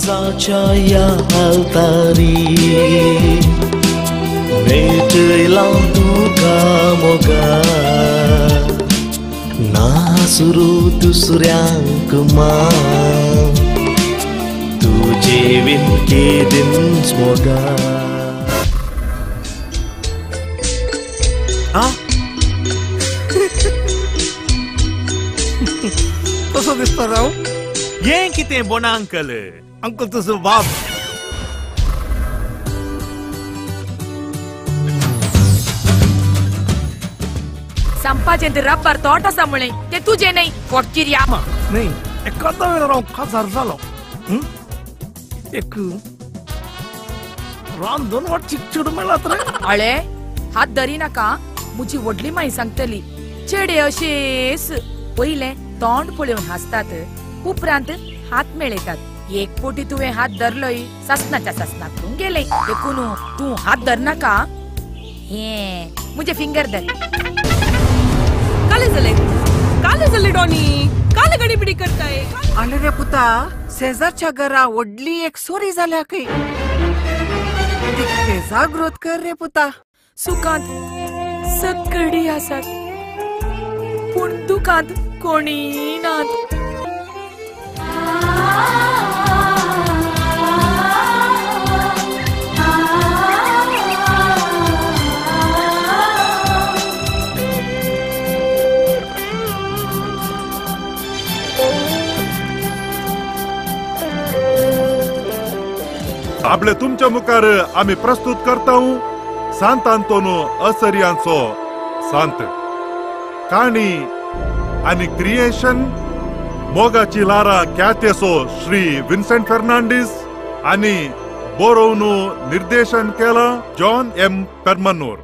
काळजाच्या ह्या आल्तारी भेटयलां तुका मोगा ना सुरू दुसऱ्यांक मान तुजे बीन केदींच मोगा. कसो दिसता राव? हें कितें बोना अंकल? अंकल तुजो बाप. संपाचें ते रब्बर तोट आसा म्हळें तें तुजें न्हय फोटकिरी. न्हय एकादा वेळार हांव काजार जालो. एक रान दोन वाट चिकचिड मेळत रे. अळे हात धरी नाका, म्हजी व्हडली माई सांगतली. चेडे अशेच पयलें तोंड पळोवन हांसतात, उपरांत हात मेळयतात. एक पोटी तुवें हात धरलोय सासनाच्या सासनाक तूं गेले. देखून तूं हात धरनाका. हे म्हजे फिंगर धर. काले जाले काले जाले डॉनी, काले गडीबिडी करताय. आले रे पुता, शेजारच्या घरा व्हडली एक चोरी जाल्या खंय. तितके जागृत कर रे पुता. सुखांत सगळी आसात पूण दुखांत कोणी नात. आपले तुमच्या मुखार आमी प्रस्तुत करता सांत आंतोन असरियांचो सांत काणी आनी क्रिएशन मोगाची लारा ख्यातेसो श्री विन्सेंट फर्नांडीस आनी बरोवन निर्देशन केला जॉन एम पेर्मनूर.